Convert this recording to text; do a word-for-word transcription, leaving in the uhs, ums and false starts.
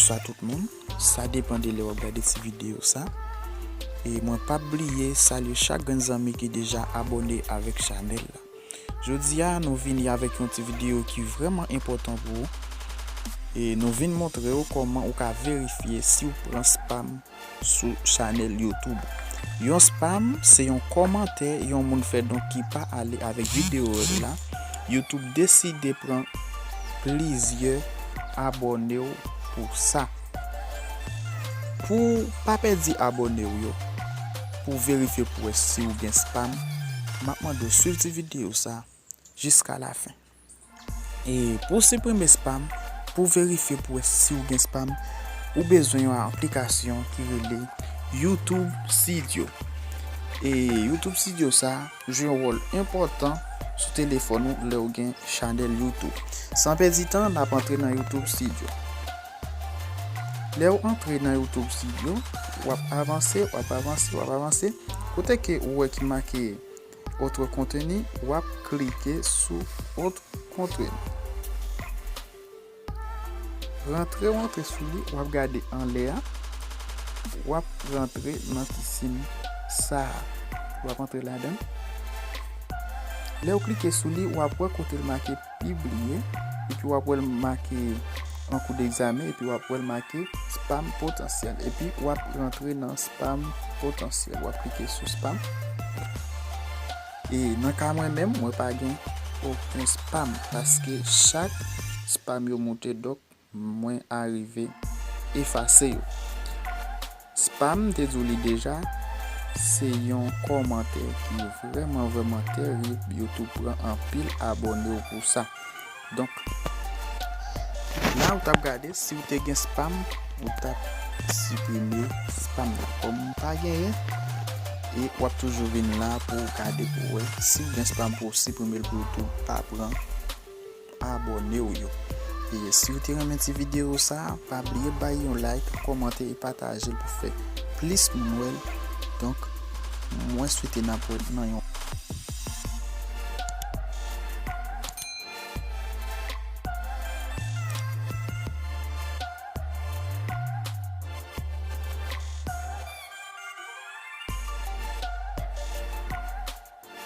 Bonswa tout moun, sa depann de lè w ap gade ti videyo sa. E mwen p ap bliye salye chak grenn zanmi ki deja abòne avèk chanèl la. Jodi a, nou vini avèk yon ti videyo ki vrèman enpòtan pou ou. E nou vin montre w kòman ou ka verifye si w pran spam sou chanèl YouTube. Yon spam se yon kòmantè yon moun fè donk ki pa ale avèk videyo la. YouTube deside pran plizyè abòne w pou sa. Pou w pa pèdi abòne w yo, pou w verifye pou w wè si w gen spam, m ap mande w swiv ti videyo sa jiska lafen. E pou w siprime spam, pou w verifye pou w wè si w gen spam, ou bezwen yon aplikasyon ki rele YouTube Studio. E YouTube Studio sa jwe yon wòl enpòtan sou telefòn ou lè w gen chanèl YouTube. San pèdi tan, n ap antre nan YouTube Studio. Lè w antre nan YouTube Studio, w ap avanse, w ap avanse, w ap avanse. Kote ke ou wè ki make autre contenu, w ap klike sou autre contenu. Rantre w antre sou li, w ap gade anlè a, w ap rantre nan ti siy sa a. W ap antre ladan. Lè w klike sou li, w ap wè kote l make pibliye, epi w ap wè l make an kou degzamen, epi w ap wè l make spam potansyèl, epi w ap rantre nan spam potansyèl. W ap klike sou spam. E nan ka mwen menm, mwen pa gen okenn spam, paske chak spam yo moute, donk mwen arive efase yo. Spam, m te di w li deja, se yon kòmantè ki vrèman, vrèman terib. YouTube pran anpil abòne w pou sa. Donk, la ou t ap gade, si w te gen spam, ou t ap siprime spam nan. Kòm ou pa genyen, e w ap toujou vin la pou w gade pou w wè si w gen spam pou w siprime l pou YouTube pa pran abòne w yo. E si w te renmen ti videyo sa, pa bliye bay yon like, kòmante e pataje l pou fè plis moun wè l. Donk, mwen swete n ap wè nan yon